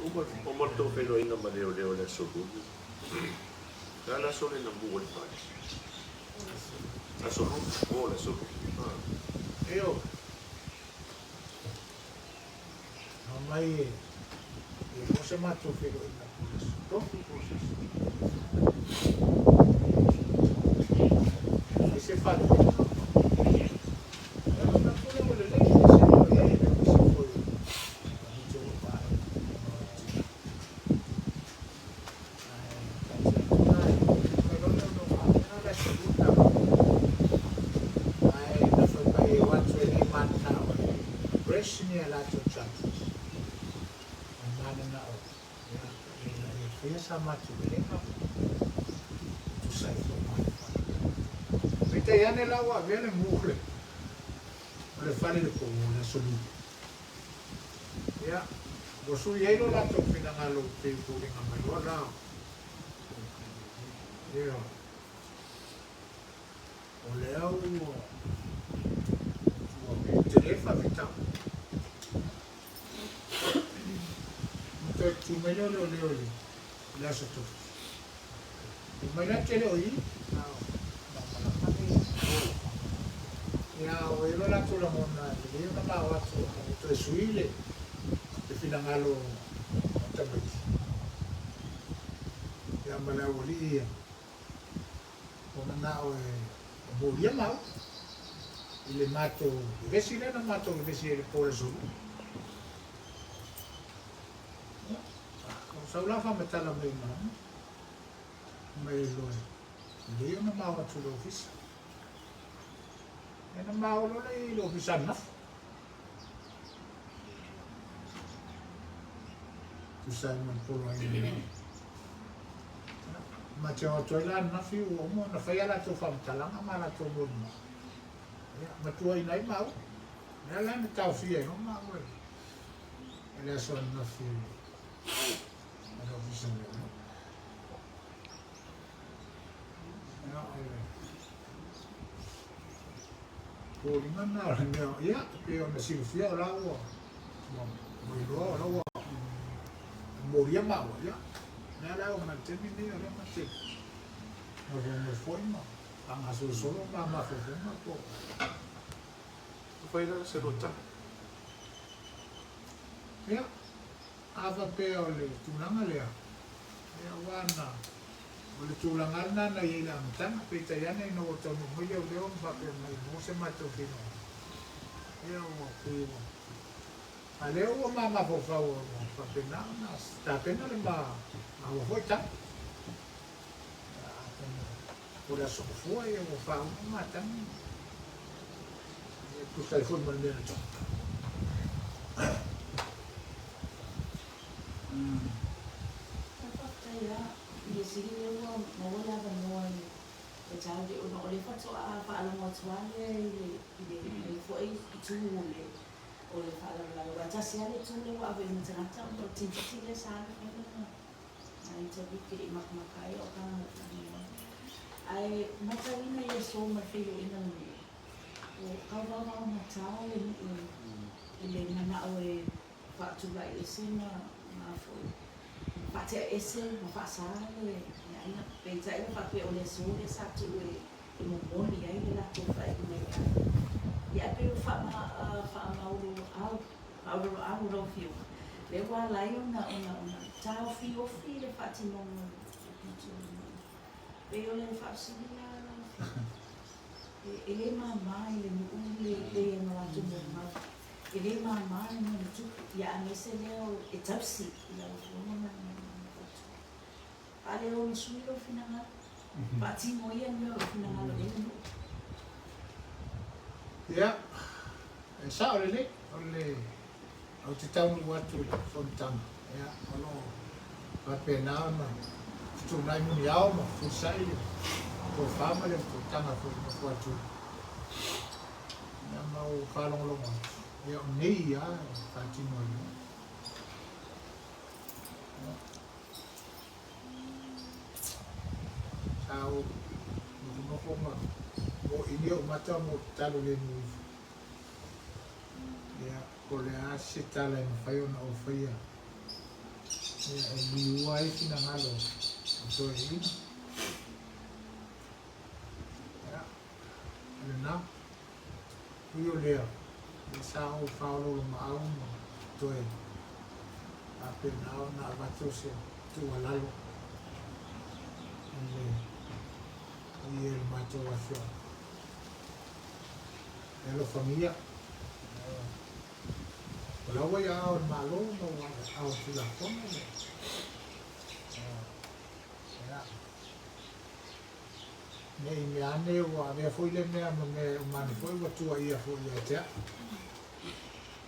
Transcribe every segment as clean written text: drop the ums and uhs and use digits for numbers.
Uma le tou feiloaiga ma leoleo i le Aso Lulu. O le a le aso lea na mu ai le fale? Aso Lulu. Oh, le Aso Lulu. Ah. Ioe. Aumai e iloa se matou feiloaiga po o le aso tofi po o se aso. E se fale. Ia manatu lea ua lelei, e se mea o i ai, e le o nisi foi o nisi o vaega o tina. Ae taatia atu la e fai loa le ono le aso lua na ae na fai mai e o atu e le i mananao e press ni a latou charges. E mananao ia ina ia faia sa matou velega e tusa ai foi ma le fale. Peitai ane la ua avea le mu o le fale i le po o le aso Lua. Ia, ua sui ai lo latou finagalo e pei e foliga mai loa la. Ia, o lea ua tele faafitauli. Ona toe tu mai lea o leoleo i le aso tofi. Fai mai la tele o i, a o malamalama le Ia, ua i ai lo latou lagona e lelei ona ma o atu ona ua toe sui le finagalo o tamaiti. Ia ma le aualii ia, ua manao e molia maua i le matou vevesi lea na matou vevesi ai i le po o le Aso Lua. Ia, ua sau la faamatala mai ma mai e loa e lelei ona ma o atu i le ofisa. Ia na ma o loa lea i le ofisa ananafi. Tusa ai ma le poloaiga lea. Ma te o atu ai la ananafi ua uma ona fai a latou faamatalaga ma a latou molimau. Ia, ma tuuaiina ai maua. O lea la na taofia ai loa maua i le aso ananafi e le Ofisa o Leoleo. Ia, o le foliga lena o le mea, ia, pei ona silafia o la ua, ua iloa o la ua molia maua, ia, lea la e oo mai i le taimi lenei o lea ma te nofonofo foi ma faagasolosolo ma mafaufauga po o. Fai la se lua tala. Ia, a faapea o le tulaga lea, ia aua na, o le tulaga lava lena na i ai i le amataga, peitai ane ina ua taunuu mai leoleo ma faapea mai e maua se matou feiloaiga, ia ua pei ua, a lea ua ma mafaufau ua faapena ona tapena le ma maua foi tala. Ia atonu o le aso gafua ia ua faauma matagi e tusa ai foi ma le mea na tupu. Faafetai lava i le sili lea ua maua le avanoa i le tauli ona o lea faatoa faalogo atu lava lea i le i lenei foi itu o le o le faalavelave aua e tasi lava le itu lea ua ave i ai ma tagata ona o le tintiti lea sa alu fai lana interview ke i makamaka ai o ka Ae matauina i aso ma le feiloaiga lenei, o tauvaovaogata le nuu i le manao e faatulai ese ma foi faatea ese ma faasa le aiga. Peitai ua faapea o le aso lea sa tuu e momoli ai le latou faaiuga i le aiga. Ia ae pei ua faamaualalo lau Afioga, lea ua ala ai ona taofiofi le faatinoga o le pito lenei. Pei o le faafesili lea lau Afioga, e le mama i le nuu le lei ona latou molimau, e le mama le mea na tupu, ia aemaise lea e tausi i lau Afioga ma le faletua. A le ono sui lou finagalo, faatino ia le mea o lo o finagalo i ai le nuu. Ia, e sao lelei, o le, ou te taunuu atu i le fonotaga, ia, o lo o faapena ona fetuunai muniao ma fefulisai le tofa ma le utaga foi i le nofo atu ia, ma ou faalogologo atu, ia, o nei lava e faatino ai loa. Sa ou nofonofo ma moʻini ou mata ma ou tatalo lemu ifo. Ia, po o le a se tala e mafai ona ou faia Ia, e liua ai finagalo o toeaiina. Ia, o lena. Ui o lea, ia sa ou faaoloolomaau ma toe faapena ona avatu se tuualalo i le paia i le matou afioaga. E alofagia, o la ua i aao o le Malo ma ua i aao o le Tulafono le ia, ne i mea ane ua avea foi lea mea ma mea e uma ane foi ua tuuaia foi ia te au.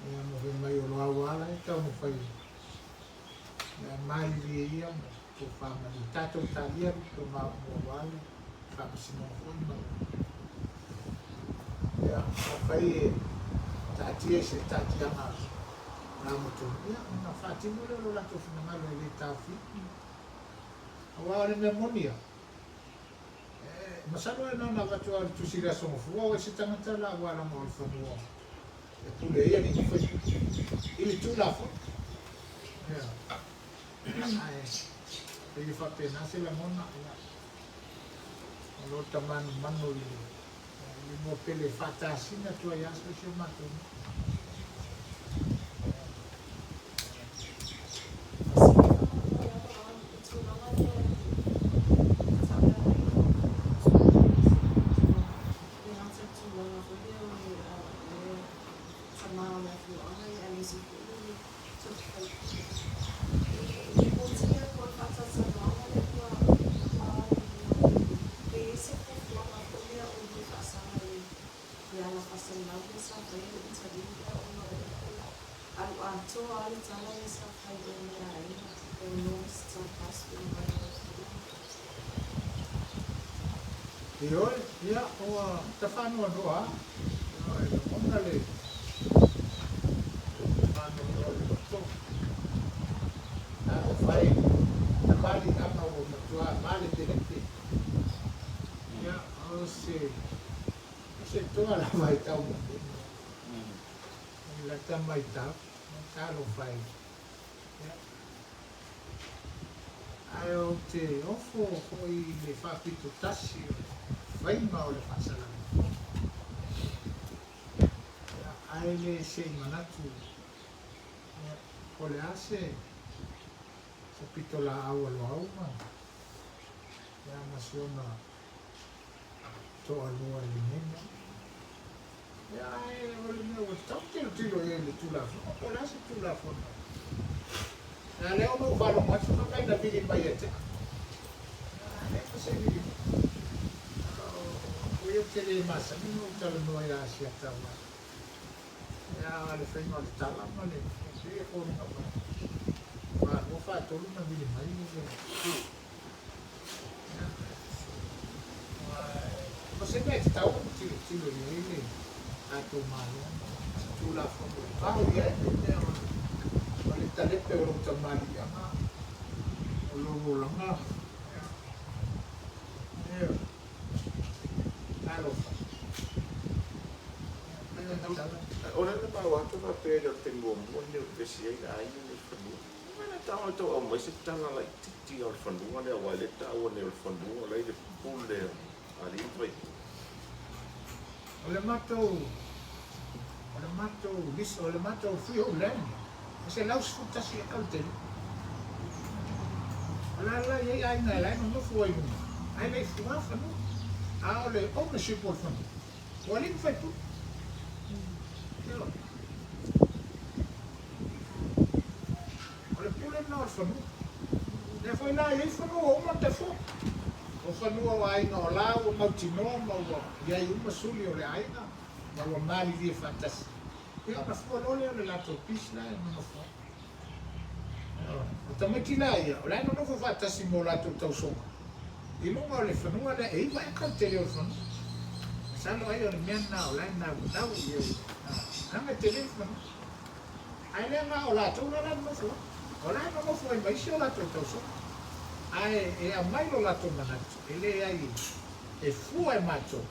Ia ma fai mai o Loau lava la e taumafai e malilie ia ma tofa malie. Tatou talia le maua aua le Faamasinoga foi ma le Ia, afai e taatia i se taatiaga lagatonu, ia ona faatino lea o lo latou finagalo e le taofia. Aua o le mea moni lava, e masalo e na ona avatu lava o le tusi i le Aso Gafua, o ai se tagata la aua leaga o le fanua e pule ai alii ma faipule i le Tulafono. Ia, ae pei e faapena se lagona, ia. O lo ta manumanu i le igoa pele e faatasina atu ai lava si o matou nuu. Ioe, ia, ua tafaanoanoa lava, e lagona le faanoanoa i le loto. Talofa e, tamalii-aga ua matua malepelepe. Ia, o se, o se toa lava e taumailima. I lata maitau, talofa e. Ia, ae ou te ofo foi i le faapito tasi o le faiga o le faasalalauga. Ia, ae le se i manatu Ia, po o le a se pitolaau a Loau ma, ia, ma si ona toalua i lenei mea. Ia, ae o le mea ua tatau ona tilotilo i ai i le Tulafono, po o le a se Tulafono. A lea ona ou faalogo atu fai mai na vili mai ia te au. Ia, a leai ma se vili mai. O ia ou te le masani ona ou talanoa ia Asiata aua Ia, le faiga o le tala ma le pei e foliga mai falua faatolu na vili mai le ia o se mea e tatau ona tilotilo i ai le tatou Malo se Tulafono e pau i ai le mea o le talepe o lou tamaliiaga o lou olaga ia talofa. O lea na maua atu faapea e le o le taimi muamua lenei o vevesi ai le aiga nei i le fanua. Mai la tago e tau aumai se tala laitiiti o le fanua lea aua o lea e taua nei o le fanua o la e i le pule a alii ma faipule. O le matou o le matou lease o le matou freehold land e 111 eka le tele. O la la e i ai aiga e la e nonofo ai i luga ae le i fua fanua. A o le ownership o le fanua Ua alii ma faipule. Ioe. O le pule lena o le fanua. Lea foi la e i ai fanua ua uma ona tafua. O fanua o aiga o la ua mautinoa ma ua i ai uma suli o le aiga ma ua malilie faatasi. Ia ona fua loa lea o le latou piece la e nonofo ai. Ioe. O tamaiti la ia, o la e nonofo faatasi ma o latou tausoga i luga o le fanua lea, e 9 eka le tele o le fanua. Masalo ai o le mea lena o la e naunau i ai, leaga e tele le fanua. Ae leaga o latou la la e nonofo ai. O la e nonofo ai ma isi o latou tausoga. Ae e aumai lo latou manatu, e leai e fua e matou,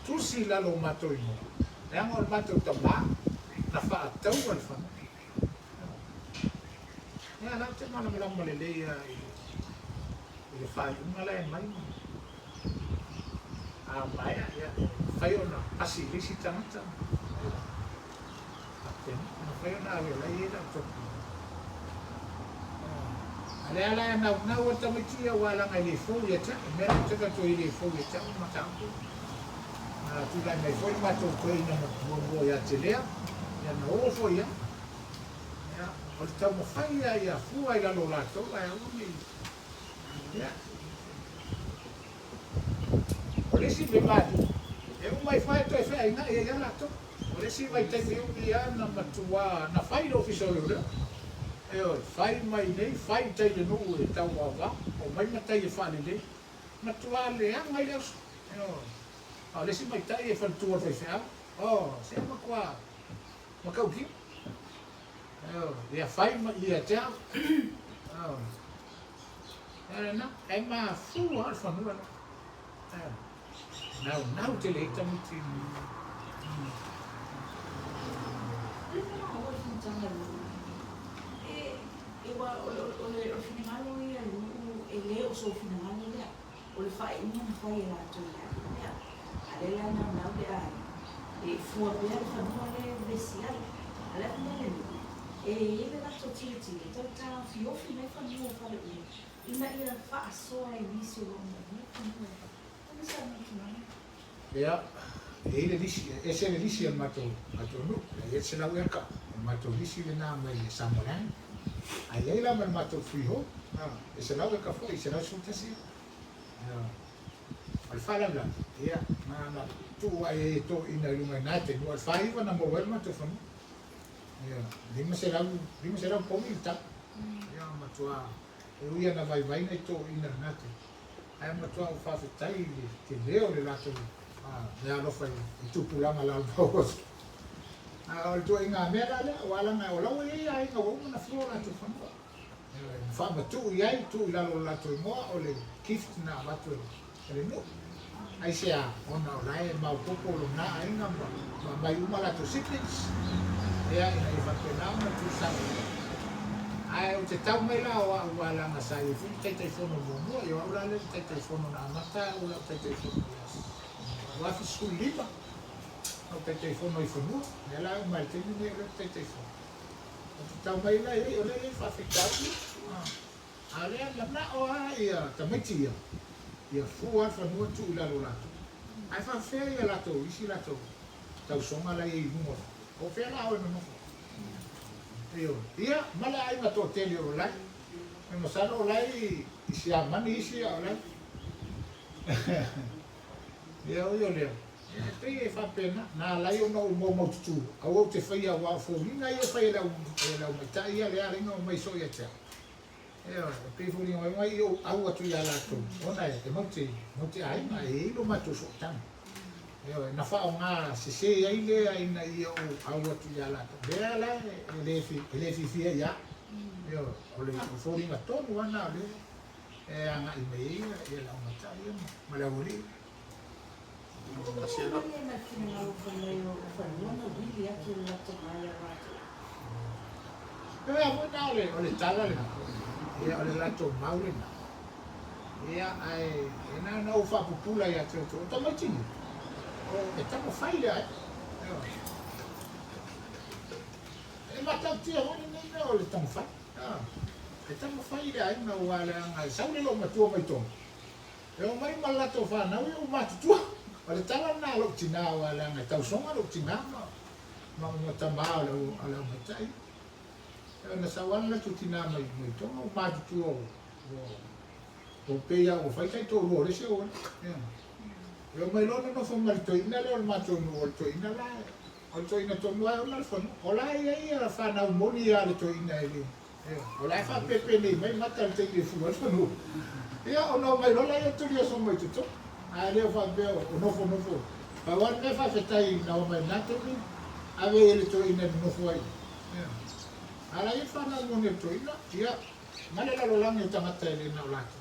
tusi i lalo o matou igoa, leaga o le matou tama na faataua le fanua. Ia, la ou te malamalama lelei lava i le faaiuga la e aumai ma a maea, ia, e mafai ona pasi i le isi tagata ma faapena. E mafai ona ave o la e i ai lau document. A o lea la e naunau lava le tamaiti ia aua leaga e le fou ia te au. O le mea lea ou te tau atu ai e le fou ia te au le mataupu. Na tulai mai foi le matou toeaina muamua ia Telea, ia na oo foi i ai. Ia, o le taumafai ia ia fua i lalo o latou ae aua ne i, ia. O le isi mea malie, e uma ifo ae toe feainai ai lava latou. O le isi vaitaimi umi lava na matua, na fai le Ofisa o Leoleo, ioe, fai mai nei, fai i tai i le nuu e tauavava, omai matai e faalelei, matua leaga ai le auso, ioe. A o le isi matai e faletua o le faifeau, oh, se matua matautia. Ioe, ia fai ma ia te au. Ioe. Ia lena, e mafua lava le fanua lea. Ioe. Naunau tele ai tamaiti. O le mea o le fonotaga a le nuu, e, aua o le finagalo ia a le nuu e le o sou finagalo lea. O le faaiuga na fai e latou i le alu lea. A lea la e naunau le aiga e fua pea le fanua lea e vevesi ai. A o le a le mea le nuu e i ai le latou tilotilo e tau taofiofi mai fanua o fale uma ina ia faasoa e nisi o lo o manaomia fanua e o le sa manatu. Ia, e i ai le lisi, e ese le lisi a le matou nuu, e i ai le 100 eka, o le matou lisi lena mai le Samoa Land, ae i ai la ma le matou freehold, e 100 eka foi, 111 eka. O le faalavelave, ia, na ona tuu lava i ai e toeaiina i luga i na taimi, aua o le 49 na maua ai le matou fanua. Ia, 500, 500 pogi le tau. Ia, matua, e ui lava na vaivai nai toeaiina i lena taimi, ae matua ou faafetai i le tele o le latou meaalofa i tupulaga lalomau atu. A o le ituaiga mea la lea, aua leaga o la ua i ai aiga ua uma ona fua o latou fanua. Na faamatuu i ai, tuu i lalo o le latou igoa, o le gift na avatu e le nuu. Aisea? Ona o la e maopoopo lona aiga ma aumai uma latou siblings, ia, ina ia faapena ona tuusao. Ae ou te tau mai la o au aua leaga sa i ai foi le Taitaifono muamua, ia o au la lea le Taitaifono na amata au lau Taitaifono i le 2015, na ou Taitaifono ai i fanua, lea la e oo mai i le taimi lenei o lea ou te Taitaifono. Ou te tau mai la i ai, o lea e i ai faafitauli, a o lea e manao lava ia tamaiti ia, ia fua le fanua tuu i lalo o latou. Ae faafefea ia latou isi latou tausoga la e i ai i luga o fea la oe nonofo ai? Ioe. Ia, ma le aiga toatele o la e, masalo o la e i Siamani isi a o la e. Ia ui o lea, e pei e faapena, na ala ai ona ou maumaututu, aua ou te faia aua o foliga ia e fai e le aumaitai ia lea ala ai ona omai soo ia te au. Ioe, e pei e foliga mai mai i ou au atu ia latou, ona e maute, maute aiga, e i ai lo matou sootaga. Ioe, na faaaoga sese ai lea ina ia ou au atu ia latou. Lea la e le fiafia ia au. Ioe, o le foliga tonu lava lena o lea e agai mai ai ia le aumaitai ia ma le aualii. Pehea foi na o le tala lena, ia o le latou mau lena. Ia ae e na ona ou faapupula ia te outou, o tamaiti nei, o e taumafai le aiga. Ioe. E matautia foi lenei mea o le taumafai. E taumafai le aiga aua leaga e sau le loomatua mai Tonga, e omai ma le latou fanau ia ua matutua. O le tala lena a lou tina aua leaga e tausoga lou tina ma ma tama o le aumaitai. Na sau lava le latou tina mai mai Tonga ua matutua ua pei lava ua fai taitoalua o le isi auala. E omai loa nonofo ma le toeaina lea o le matou nuu, o le toeaina la O le toeaina tonu lava e ona le fanua. O la e i ai ia fanau moni a le toeaina e le, o la e faapepenei mai mata i le taimi e fua ai le fanua. Ia ona omai loa laia tuli aso mai totonu. Ae le o faapea o nofonofo. Pau lava le mea faafetai na omai i lena taimi, ave i le toeaina e nonofo ai. Ia. A o la e i ai le fanau moni a le toeaina, ia, ma le lalolagi o tagata e le na o latou.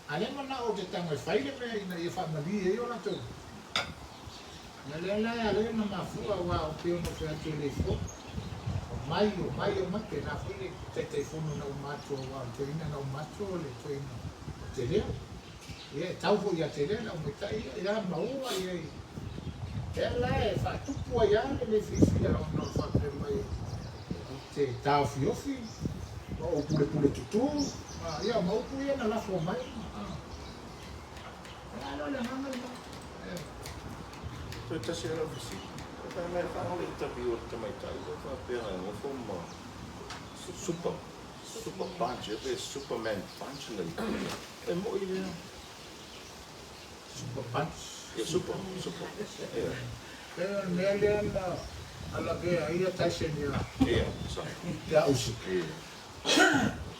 A lea manao ou te tago e fai le mea ina ia faamalie ai o latou. Ia lea la e ala ai ona mafua aua o pei ona ou fai atu e le fou. Omai, omai, omai, pēlā foi le Taitaifono na uma atu aua o le toeaina na uma atu o le toeaina o Telea. Ia e tau foi ia Telea le aumaitai ia, ia ma o lava i ai. Lea la e faatupu ai lava le le fiafia ona o le faapea mai ou te taofiofi ma ou pulepule tutū, ia ma upu ia na lafo mai. Ia a o le agaga lena. Toe tasi lava lau fesili. E fai mai faalogo le interview a le tamaitai lea faapea na nofo ma super super punch ea pe superman punch na e moi lea. Super punch. Ia super super ia. E o le mea lea na lavea ai ia Tyson ia. Ia sa. Ia Usyk. Ia.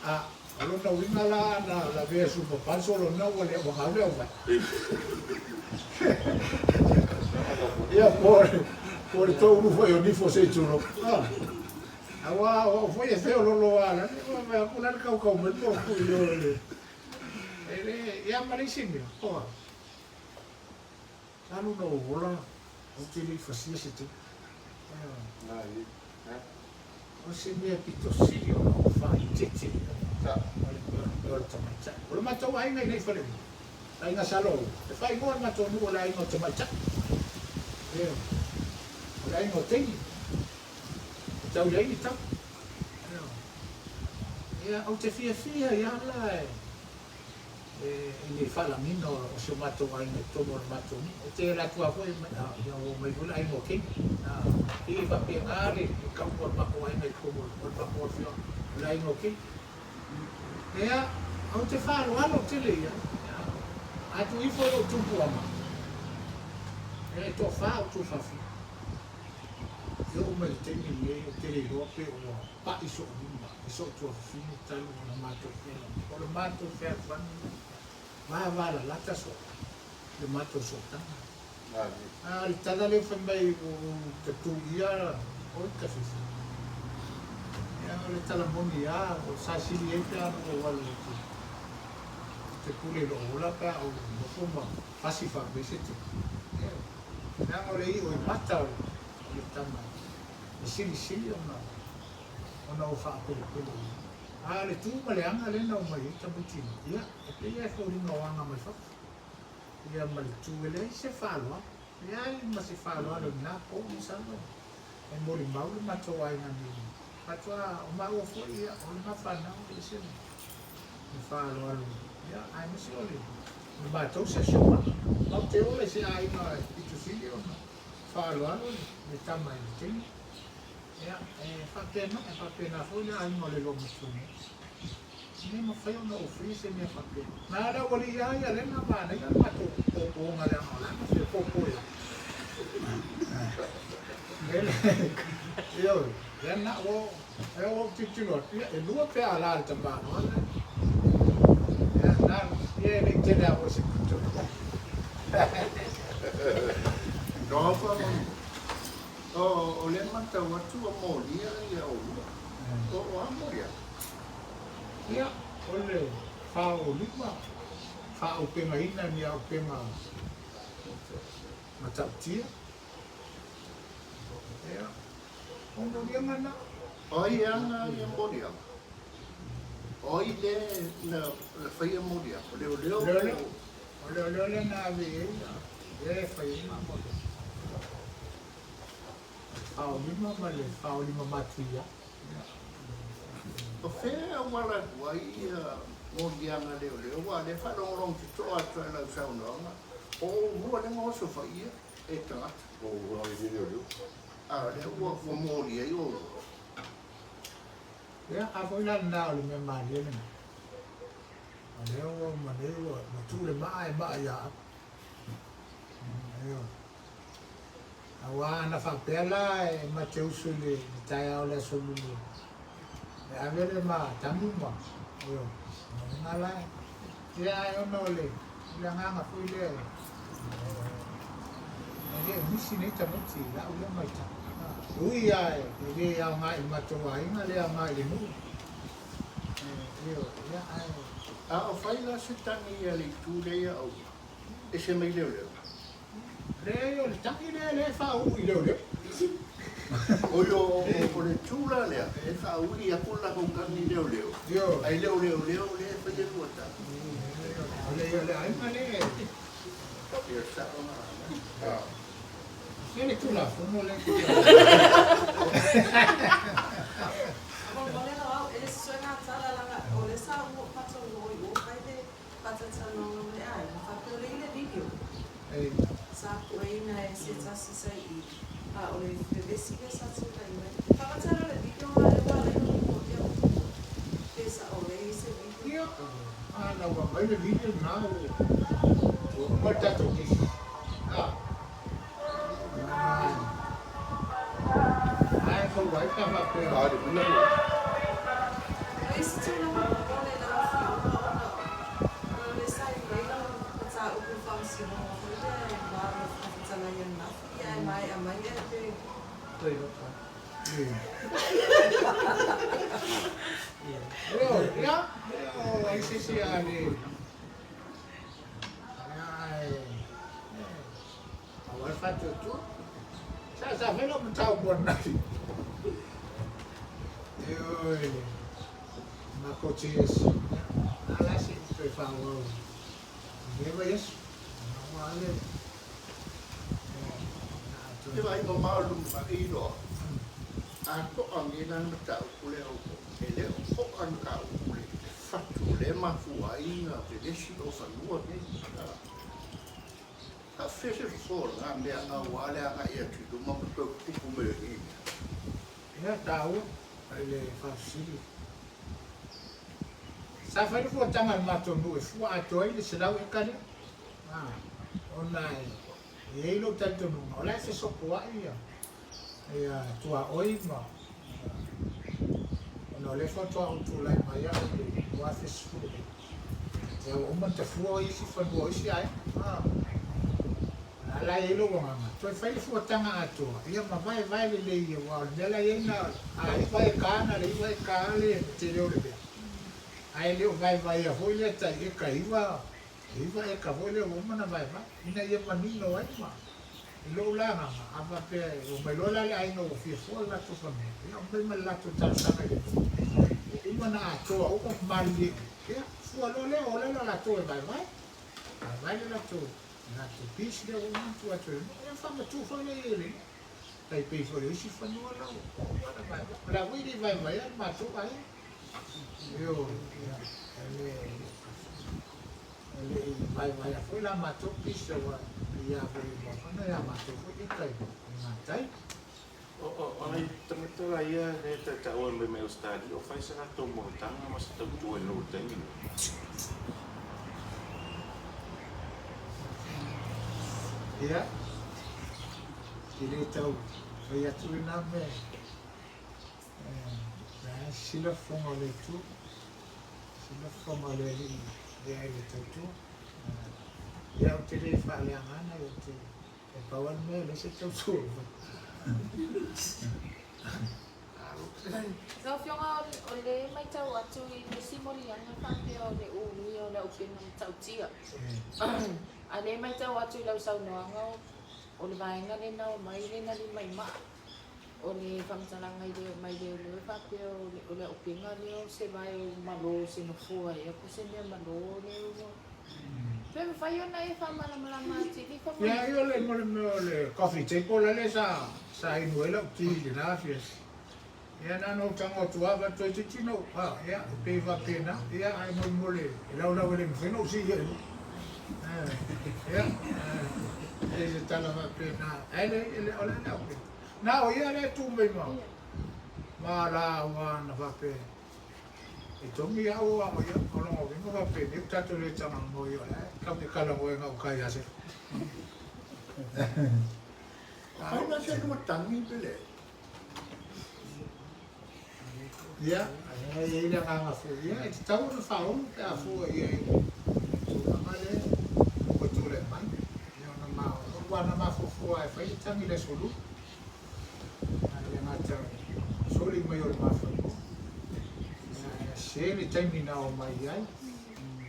A o lona uiga la ana lavea super punch o lona ua le ua gau le auvae. Ia po o le toulu foi o nifo se i tulou. Aua o au foi e feololo lava lale, ua vaai atu la le kaukau mai le poloku i o le e le ia ma le isi mea, oa. Talu ona ou ola ou te le i fasia se taimi. O se mea pito sili ona ou faaeteete o le tamaitai. O le matou aiga i nei Falelima, aiga Sa Loau, e faaigoa le matou nuu o le aiga o tamaitai. Ioe. O le aiga o teine. E tau i ai ni tama. Ioe. Ia, ou te fiafia ai lava la e i le faalagiga o si o matou aiga i totonu o le matou nuu. Ou te alu atu lava foi, ia ua omai foi le aiga o Keni. E pei e faapena le tauga o le matou aiga i totonu o le matou afioaga, o le aiga o Keni. Ia, ou te faaaloalo tele i ai. A tuu ifo i lou tupuaga, e toafa ou tuafafine. E oo mai i le taimi lenei ou te le iloa pe ua pai sou lima i sou tuafafine talu ona matou fealofani. O le matou fealofani vavalalata soo le matou sootaga. A o le tala lea fai mai ua ou tatuia oi ka fifi. Ia o le tala moni lava, sa sili ai pe a na ou alu ou te pule i lou ola pe a ou nofo ma fasi faapea se tele. Ioe. Leaga o le iʻo i mata o le tama e silisili ona ona ou faapelepele i ai. A o le tu ma le aga lea na omai ai tamaiti nei, ia, e pei lava e foliga o aga mai fafo. Ia ma le tu e leai se faaaloalo, leai ma se faaaloalo i lena po, masalo e molimau le matou aiga nei. Faatoa o maua foi, ia, o le ma fanau e ese le faaaloalo, ia, aemaise o le matou siosiomaga. Matou te ola i se aiga e pito sili ona faaaloalo le tama i le teine. Ia, e faapena, e faapena foi le aiga o le loomatua nei. E le mafai ona ou faia se mea faapena. Na o le aualii lava ia lea na manaia le matou pōpōga leaga o la e na fia pōpō i ai. Ioe, lea na ua e ou tilotilo atu, ia e lua pe a la le tamaloa lea. Ia, na, ia e le i tele lava foi se pito. No, pa, o lea matau atu ua molia ia oulua. O a molia? Ia, o le faaolima, faaaupegaina ni aupega matautia. Ia, o moliaga na. O ai e ana ia moliaga? O ai lea na faia moliaga? O leoleo po o. O leoleo lea na ave i ai, lea e fai ai ma moliaga. O le faaolima ma le faaolima matuia. O fea e auala atu ai ia moliaga leoleo? Aua o lea e faalogologo totoa atu lava i lau saunoaga, o oulua lea na oso faia e tagata. O oulua na i leoleo. A o lea ua molia ai oulua. Ia, a foi la lena o le mea malie lena. O lea ua uma nei ua tuu le maa e maa ia au. Ioe. Aua ana faapea la e ma te usu i le taeao o le Aso Lulu e ave le ma tanu ma, ioe, lona la e, ia ae ona o le agaga foi lea e, e le o nisi nei tamaiti i lau lea matau. E ui lava e le aoga i le matou aiga, le aoga i le nuu, ioe, ia ae. A o fai la se tagi a le itu lea ia Aua, ese mai leoleo. Leai, o le tagi lea lea e faauu i leoleo. Oi o o le tu la lea e faaui atu le latou tagi leoleo, ae le o leoleo lea e faia lua tagi. O le o le aiga lea. Ia sao na. Se le Tulafono lea. Ia, a na ua aumai le video lena ua uma le tatou kesi. A. Ae maua ai pe a faapea. Ia, o ai se isi a le ia e aua le faatuatua. Sa sa fai lau mataupu ananafi. Ioe, ma coaches. Ia, a la se i toe faaauau i lenei vaiaso. Aua le Te vaai mamao i lumanai loa, a to'a nei la le mataupu lea o e le o to'a le mataupu le fatu o lea e mafua ai na vevesi o fanua nei. Faafefea se fofo o lena mea aua le agai atu i luma ma toe tutupu mai o i mea. Ia taua i le faafesili. Sa fai le fuataga a le matou nuu e fua atoa ai le 100 eka lea. Ona e i ai lou talitonuga, o la e fesopoai ia ia tuaoi ma ona o lea faatoa ou tulai mai au i le 2018. Ia ua uma ona tafua isi fanua o isi aiga. O la e i ai lou agaga, toe fai le fuataga atoa, ia ma vaevae lelei aua o le mea la e i ai na a iva eka na le iva eka le tele o le mea. Ae le o vaevaea foi lea tai eka iva, iva eka foi lea ua uma ona vaevae, ina ia manino ai ma i lou la agaga, a faapea e omai loa la le aiga ua fia fua le latou fanua, ia omai ma le latou talosaga i le nuu, ua uma ona atoa uma ma malilie, ia fua loa lea, o lea la latou e vaevae, vaevae le latou latou piece lea ua uma ona tuu atu e le nuu, ia faamatuu foi lea i ai e le nuu. Tai pei foi o isi fanua la ua uma ona vaevae. O le a foi e le i vaevaea le matou aiga. Ioe, ia, e le e le i vaevaea foi la matou piece aua e pei lava foi ua fana ia matou foi eka i gatai. O, o, o nai tagata la ia lea e tautaua mai mai Ausetalia, o fai se latou monotaga ma se tautua i le nuu i le taimi lenei? Ia, e le tau fai atu lena mea. O la e sila fofoga o le Atua, sila fofoga o le Alii lea i le tautua. Ia, ou te le faaleagaina, ou te e pau lava le mea e leai se tautua o fai. Lau Afioga, o lea e matau atu i le isi moliaga faapea o le umia o le auupega matautia. A o lea e matau atu i lau saunoaga o le vaega lena o mai lena lima i maa. O le faamatalaga i le mai leoleo e faapea o le auupega lea o se vae o malo o se nofoa ea po o se mea malo lea ua. Pe mafai ona e faamalamalama atili faamolemole. Ia, ia o le mo le mea o le coffee table lale sa sa inu ai lau ti i lena afiafi. Ia na ona ou tago atu lava avatu ai toeitiiti na ou, a, ia, e pei e faapena, ia, ae molemole e laulau e le mafai ona ou sii ai. Ia, e pei se tala faapena, ae leai, e le o le a le auupega. Na o ia lea e tu mai ma, ma lauga na faapea, e togi au a o ia, o lona uiga faapenei ua tatou le taga moe o la e tatou te talanoa i gauta ia Sefu. Fai la se lua tagi pe leai. Ia, e i ai le agaga foi, ia, e tatau ona faaulu pe a fua i ai i le tulaga lea ua tulai mai. Ia ona ma, aua na mafuafua e fai le tagi i le aso Lua. Ae le gata o soli mai o le mafanua. Ia, e se le taimi na omai ai,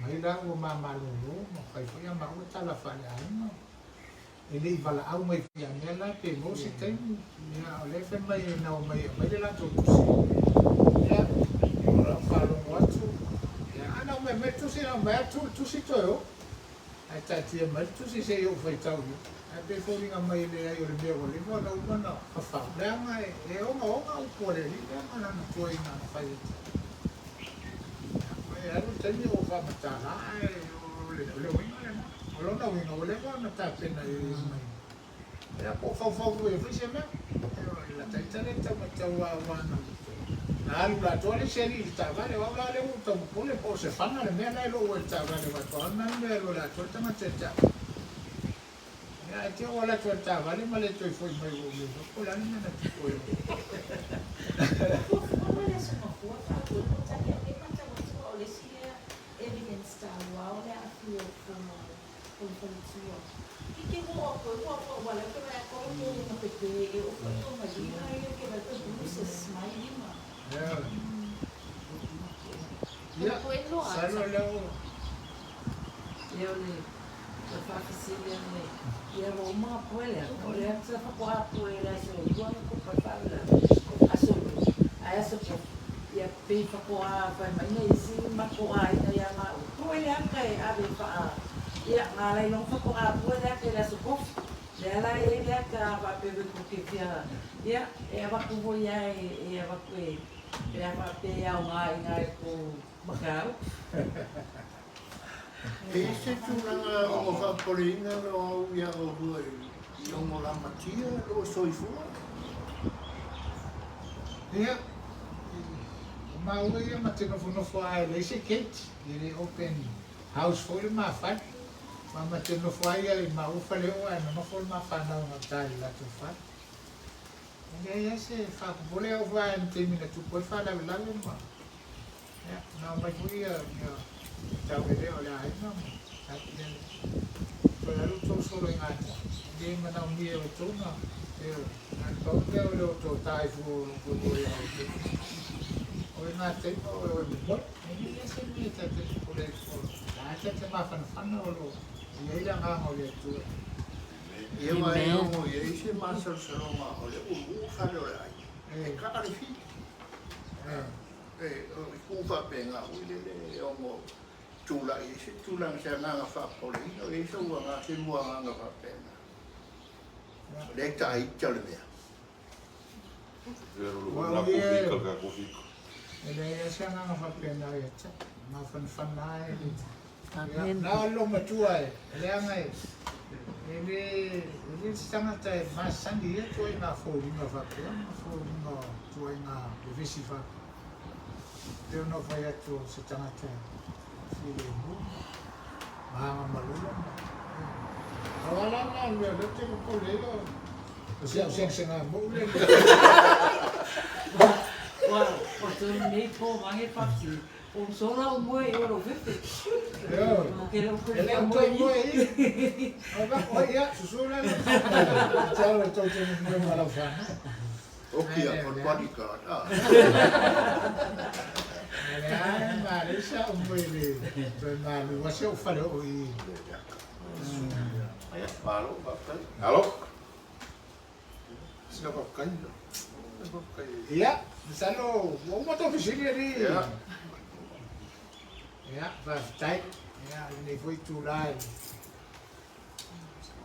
mai la ua ma malolo ma fai foi a maua tala faaleaiga. E le i valaau mai ia mea la pe maua se taimi, ia o lea e fai mai na omai e aumai le latou tusi. Ia, o lau faalogo atu, ia a na omai aumai le tusi, na omai lava tuu le tusi toe o. Ae taatia mai le tusi se i ou faitau i ai. Ae pei e foliga mai e leai o le mea ua leva ona uma ona fafau, leaga e ogaoga upu a le alii lea ma lana tuuaiga na fai ia te au. Ia, e alu le taimi o ou faamatala ae o le uiga lena. O lona uiga ua leva ona tapena i ai mai. Ia po o faufau foi e fai se mea. Ioe, la ta ita lea e tau matau lava aua na na alu atoa le isi alii i le taavale, o au la lea ua ou tau popole po o se fana le mea la e lou ai i le taavale aua faatoa alu na le mea e alu ai atoa le tagata ia te au. Ia ae te i ua alu atu lava i le taavale ma le toe foi mai ua ou le iloa po o le a le mea na tupu ai. Fuafua le Aso Gafua faamoemoe tali ane matau atu o le isi lea evidence taua o le aafia o totonu o le faletua. I te oo atu ai ua ua lea ke vaai atu au ke na pepe e oo foi i ona lima ia ke vaai atu bruises mai lima. Ia, masalo o lea ua. Ia o le faafesili ane ia ua uma ona poe le ata o lea sa faatoa poe i le aso 2 na tupu ai le faalavelave aso 2 ae aso 3 ia pei faatoa fai mai na isi matou aiga ia maua poe le ata e ave faa ia na ala ai loa ona faatoa poe le ata i le aso kofi lea la e i ai le ata a faapea foi tou te fia ia e avatu foi lava e avatu e pe a faapea e aoga i na i tou mataupu. E i ai se tulaga o faapopoleina lo au ia oulua i ogo lamatia lou soifua? Ia, o maua ia ma te nofonofo lava e leai se gate, e le open house foi le ma fale. Ma ma te nofo lava ia i maua faleoo ae nonofo le ma fanau i gauta i le latou fale. E leai lava se faapopole au foi lava i le taimi na tupu ai le faalavelave ma Ia, na omai foi ia tauelea o le aiga ma taatia le toe alu outou solo i Gata. E le manaomia e outou na, ioe, na o le pau le mea o le o toe ta ifo o lo outou ia outou. O i ngā taima o e momoe, e leai lava se mea e ta te popole ai fua. La e ta te mafanafana o lo o i ai le agaga o le Atua. Ia ma e ogo i ai se masalosaloga o le ulu fale o le aiga, e kaa le fili. E ku faapena foi lele e ono tulai ai se tulaga se agaga faapopoleina, o i ai sou agaga, se lua agaga faapena. O lea e taita le mea. Ua ia e leai lava se agaga faapena ia te au. Mafanafana lava e le. Ia, na o le loomatua e leaga e e le e le se tagata e masani i ia ituaiga foliga faapea ma foliga o ituaiga vevesi faapea. E pei ona ou fai atu o se tagata e filemu ma agamalula ma Pau lava la lena o le mea o lea ou te popole ai o si au segasegamou lea. Ua tonu nei po mange faafesili. O sola o moe i o lou fefe. Ioe. Ke lou E le o toe moe i. O ia, susu la le talo e tou te moe ma lau fanau. Oki a ko le bodyguard. Ah. Ae leai, ma leai sa ou moe i le toe malu a si ou fale oo i. Ia, malo, faafetai. Alo. Sina faafetai. Faafetai. Ia, masalo ua uma tou fesili alii. Ia. Ia, faafetai. Ia, lenei foi itula i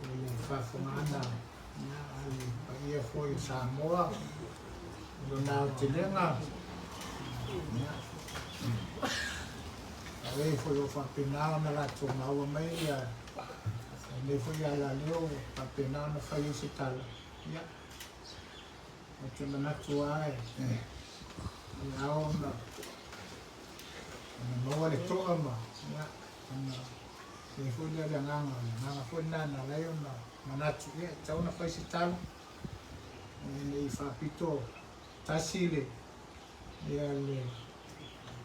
le faafofogaaga a le paia foi o Samoa i lona aotelega. Ia, o e foi o faapena ona latou maua mai ia lenei foi alaleo ua faapena ona fai ai se tala. Ia, ou te manatu lava e ao ona maua le to'a ma, ia, ona i ai foi lea o le agaga, o le agaga foi lena na ala ai ona manatu, ia, e tatau ona fai se tala, ina ne i faapito tasi le, ia le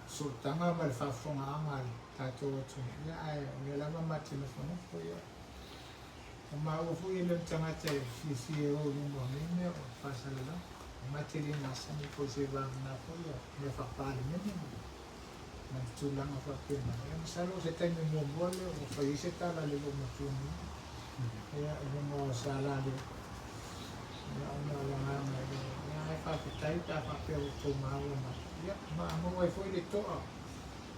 sootaga ma le faafofogaaga a le tatou atunuu, ia, ae o lea lava ma te nofonofo, ia. O maua foi e le o ni tagata e fiafia e o i luga o nei mea o faasalalau. Ma te le masani foi i se vagana foi ia mea faa-Palemene ma ni tulaga faapena. Ia masalo o se taimi muamua lea ua fai ai se tala a le loomatua nei. Ia, i luga o Salale'u, ia, ona o le agaga e le, ia, ae faafetai pe a faapea ua outou maua mai, ia, ma maua ai foi le to'a,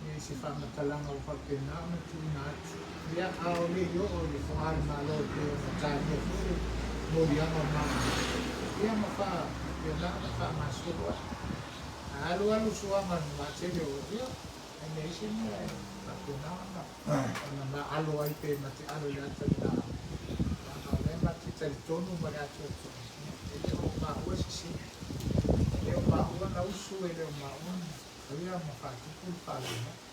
ia, i se faamatalaga ua faapena ona tuuina atu. Ia, a o le i oo i le Fogalemalo e pei ona talia foi le moliaga o maua, ia, ma faapena ona faagasolo ai. A alualu suaga o le vaatele o, ia, e leai se mea e faapena ona ona maalo ai pe ma te alo i le ata o le laau, leaga o lea ma te talitonu ma le atoatoa, e le o maua e sese, e le o maua na usu, e le o maua na faia ma faatupu le faalavelave.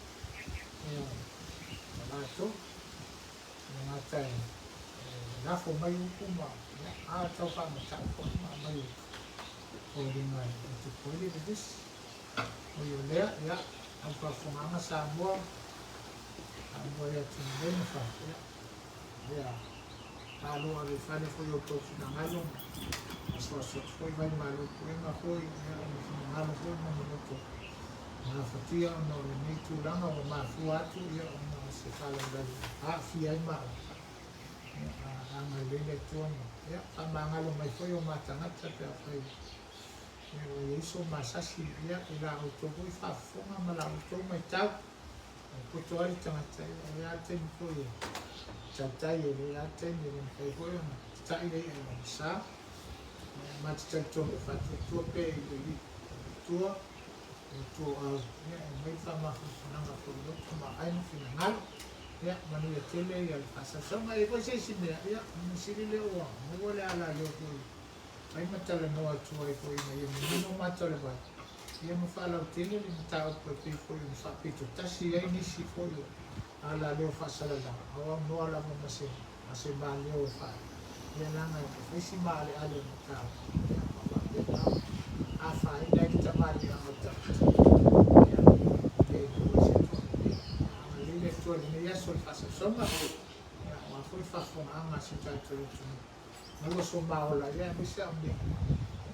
Ioe, o latou, e le gata e lafo mai upu ma, ia, a tau faamatau foi ma aumai foliga e tupu ai le vevesi. Ui o lea, ia, au faafofogaaga Samoa, Samoa i atunuu nei ma fafo, ia, ia, malo ave i fale foi outou finagalo ma asuasu atu foi vai malo puega foi, ia, o ni finagalo foi ma ni loto gafatia ona o lenei tulaga ua mafua atu, ia, ona o se faalavelave ua aafia ai maua, ia, a agalelei le Atua ma, ia, faamagalo mai foi o ma tagata pe afai Ia ua i ai so masasi ia i la outou foi faafofoga ma la outou maitau. E poto ai le tagata, ia e i ai lava le taimi foi e tautai, e i ai lava le taimi e le mafai foi ona tatai le i'a i lona sa. Ia ma te talitonu e faatuatua pea i le Alii, o le Atua, le Atua o au, ia e aumai le faamafanafanaga foi i loto ma aai ma finagalo. Ia manuia tele ia le faasausauga. E i ai foi se isi mea, ia o le mea sili lea ua maua le alaleo foi Fai ma talanoa atu ai foi ina ia manino mata o le vai, ia ma faalautele le mataupu e pei foi ona faapito tasi ai nisi foi o alaleo faasalalau, a o aunoa lava ma se ma se maleo e faa ia leaga e fai si maaleale o le mataupu, ia ma faapena ona afaina ai le tamaliiaga o le tagata, ia le maua ai se toa lelei. Ia agalelei le Atua i lenei aso i le faasausauga, ia aua foi le faafofogaaga a si o tatou atunuu. Maua so ma ola ia aemaise au nei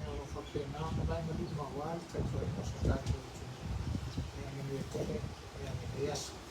ia o lo o faapena ona vae ma lima aua le taitoaiga o so tatou atunuu. Ia manuia tele ia lenei aso.